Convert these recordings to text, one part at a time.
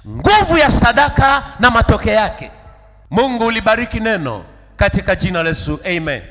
Nguvu ya sadaka na matokeo yake. Mungu ulibariki neno katika jina la Yesu. Amen.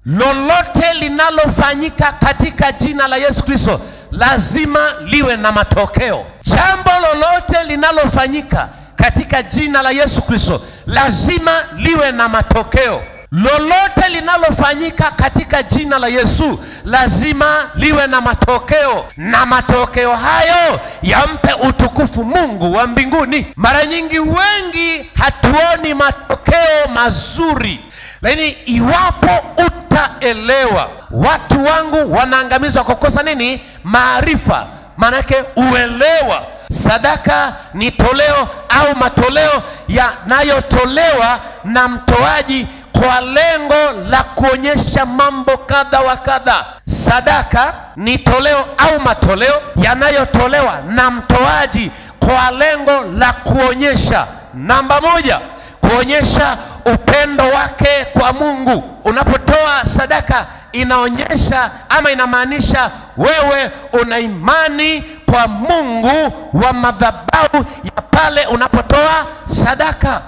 Lolote linalofanyika katika jina la Yesu Kristo lazima liwe na matokeo. Jambo lolote linalofanyika katika jina la Yesu Kristo lazima liwe na matokeo. Lolote linalofanyika katika jina la Yesu lazima liwe na matokeo, na matokeo hayo yampe utukufu Mungu wa mbinguni. Mara nyingi wengi hatuoni matokeo mazuri, lakini iwapo utaelewa, watu wangu wanaangamizwa kwa kukosa nini? Maarifa. Maanake uelewa. Sadaka ni toleo au matoleo yanayotolewa na mtoaji kwa lengo la kuonyesha mambo kadha wa kadha. Sadaka ni toleo au matoleo yanayotolewa na mtoaji kwa lengo la kuonyesha, namba moja, kuonyesha upendo wake kwa Mungu. Unapotoa sadaka inaonyesha ama inamaanisha wewe una imani kwa Mungu wa madhabahu ya pale unapotoa sadaka.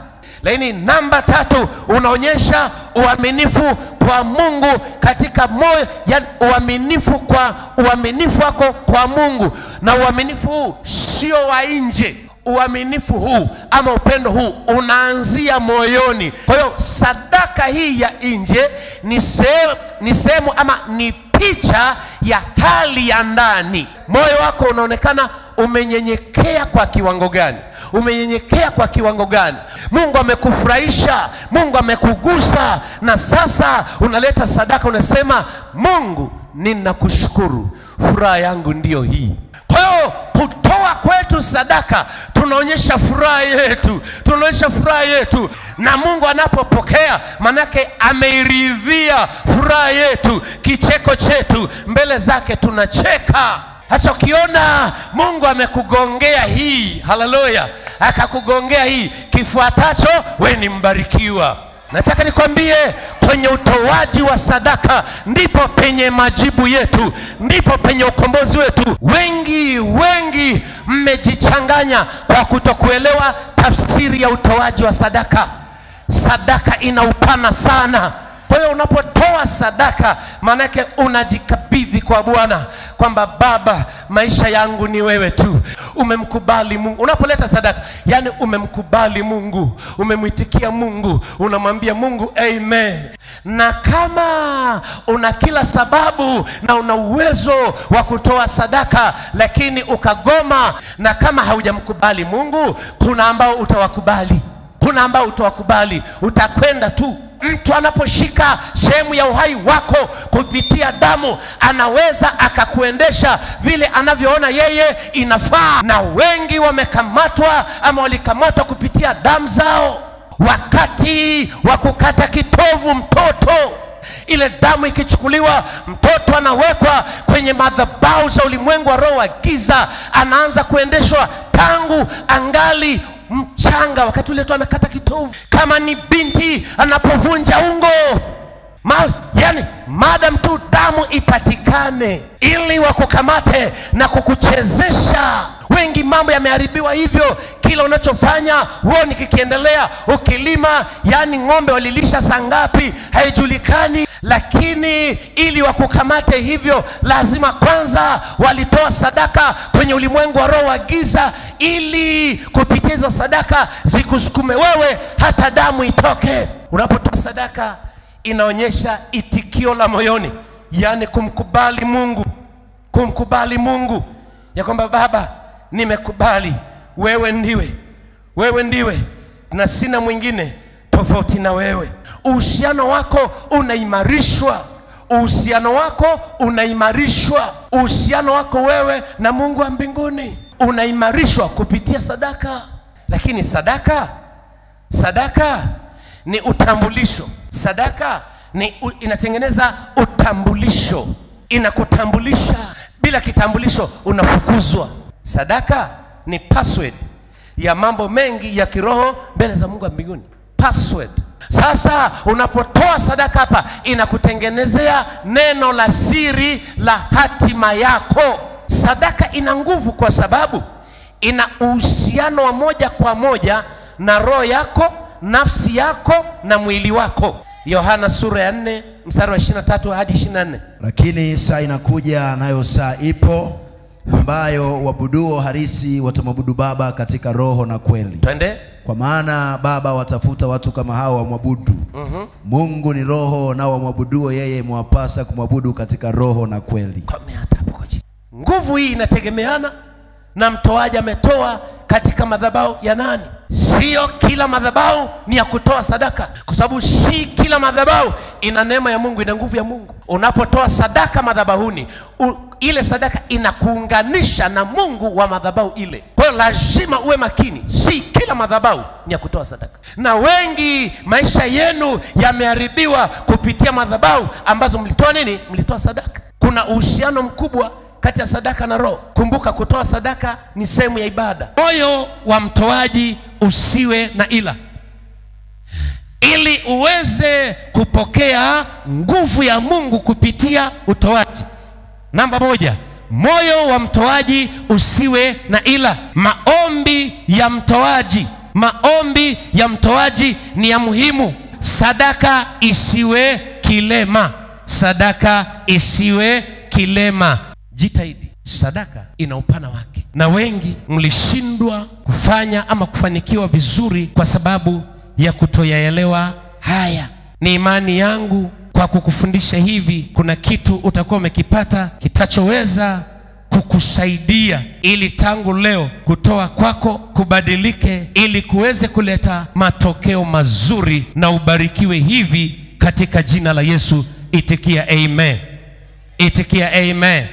Lakini namba tatu, unaonyesha uaminifu kwa Mungu katika moyo, yani uaminifu kwa uaminifu wako kwa Mungu. Na uaminifu huu sio wa nje. Uaminifu huu ama upendo huu unaanzia moyoni. Kwa hiyo sadaka hii ya nje ni sehemu ama ni picha ya hali ya ndani. Moyo wako unaonekana umenyenyekea kwa kiwango gani? Umenyenyekea kwa kiwango gani? Mungu amekufurahisha, Mungu amekugusa, na sasa unaleta sadaka, unasema Mungu ninakushukuru, furaha yangu ndiyo hii. Kwa hiyo kutoa kwetu sadaka tunaonyesha furaha yetu, tunaonyesha furaha yetu, na Mungu anapopokea manake ameiridhia furaha yetu, kicheko chetu mbele zake tunacheka. Hasa ukiona Mungu amekugongea hii, haleluya, akakugongea hii, kifuatacho we ni mbarikiwa. Nataka nikwambie, kwenye utoaji wa sadaka ndipo penye majibu yetu, ndipo penye ukombozi wetu. Wengi wengi mmejichanganya kwa kutokuelewa tafsiri ya utoaji wa sadaka. Sadaka ina upana sana. Kwa hiyo unapotoa sadaka maanake unajikabidhi kwa Bwana kwamba Baba, maisha yangu ni wewe tu. Umemkubali Mungu. Unapoleta sadaka, yani umemkubali Mungu, umemwitikia Mungu, unamwambia Mungu amen. Na kama una kila sababu na una uwezo wa kutoa sadaka lakini ukagoma, na kama haujamkubali Mungu, kuna ambao utawakubali, kuna ambao utawakubali, utakwenda tu. Mtu anaposhika sehemu ya uhai wako kupitia damu, anaweza akakuendesha vile anavyoona yeye inafaa. Na wengi wamekamatwa ama walikamatwa kupitia damu zao. Wakati wa kukata kitovu mtoto, ile damu ikichukuliwa, mtoto anawekwa kwenye madhabahu za ulimwengu wa roho wa giza, anaanza kuendeshwa tangu angali mchanga, wakati ule tu amekata kitovu. Kama ni binti anapovunja ungo, yani madam tu damu ipatikane ili wakukamate na kukuchezesha. Wengi mambo yameharibiwa hivyo, kila unachofanya huoni kikiendelea. Ukilima, yani ng'ombe walilisha saa ngapi haijulikani, lakini ili wakukamate hivyo lazima kwanza walitoa sadaka kwenye ulimwengu wa roho wa giza, ili kupitia hizo sadaka zikusukume wewe hata damu itoke. Unapotoa sadaka inaonyesha itikio la moyoni, yani kumkubali Mungu, kumkubali Mungu ya kwamba Baba, nimekubali wewe ndiwe, wewe ndiwe na sina mwingine tofauti na wewe. Uhusiano wako unaimarishwa, uhusiano wako unaimarishwa, uhusiano wako wewe na Mungu wa mbinguni unaimarishwa kupitia sadaka. Lakini sadaka, sadaka ni utambulisho. Sadaka ni inatengeneza utambulisho, inakutambulisha. Bila kitambulisho unafukuzwa. Sadaka ni password ya mambo mengi ya kiroho mbele za Mungu wa mbinguni. Password. Sasa unapotoa sadaka hapa inakutengenezea neno la siri la hatima yako. Sadaka ina nguvu kwa sababu ina uhusiano wa moja kwa moja na roho yako, nafsi yako na mwili wako. Yohana sura ya 4 mstari wa 23 hadi 24. Lakini saa inakuja, nayo saa ipo, ambayo waabuduo halisi watamwabudu Baba katika roho na kweli. Twende. Kwa maana Baba watafuta watu kama hao wamwabudu. Mungu ni roho, nao wamwabuduo yeye mwapasa kumwabudu katika roho na kweli. Nguvu hii inategemeana na mtoaji ametoa katika madhabahu ya nani. Sio kila madhabahu ni ya kutoa sadaka, kwa sababu si kila madhabahu ina neema ya Mungu, ina nguvu ya Mungu. Unapotoa sadaka madhabahuni, ile sadaka inakuunganisha na Mungu wa madhabahu ile. Kwa hiyo lazima uwe makini, si kila madhabahu ni ya kutoa sadaka. Na wengi maisha yenu yameharibiwa kupitia madhabahu ambazo mlitoa nini? Mlitoa sadaka. Kuna uhusiano mkubwa kati ya sadaka na roho. Kumbuka, kutoa sadaka ni sehemu ya ibada. Moyo wa mtoaji usiwe na ila, ili uweze kupokea nguvu ya Mungu kupitia utoaji. Namba 1, moyo wa mtoaji usiwe na ila. Maombi ya mtoaji, maombi ya mtoaji ni ya muhimu. Sadaka isiwe kilema, sadaka isiwe kilema. Jitahidi. Sadaka ina upana wake, na wengi mlishindwa kufanya ama kufanikiwa vizuri kwa sababu ya kutoyaelewa haya. Ni imani yangu kwa kukufundisha hivi, kuna kitu utakuwa umekipata kitachoweza kukusaidia ili tangu leo kutoa kwako kubadilike, ili kuweze kuleta matokeo mazuri na ubarikiwe hivi katika jina la Yesu. Itikia amen. Itikia amen.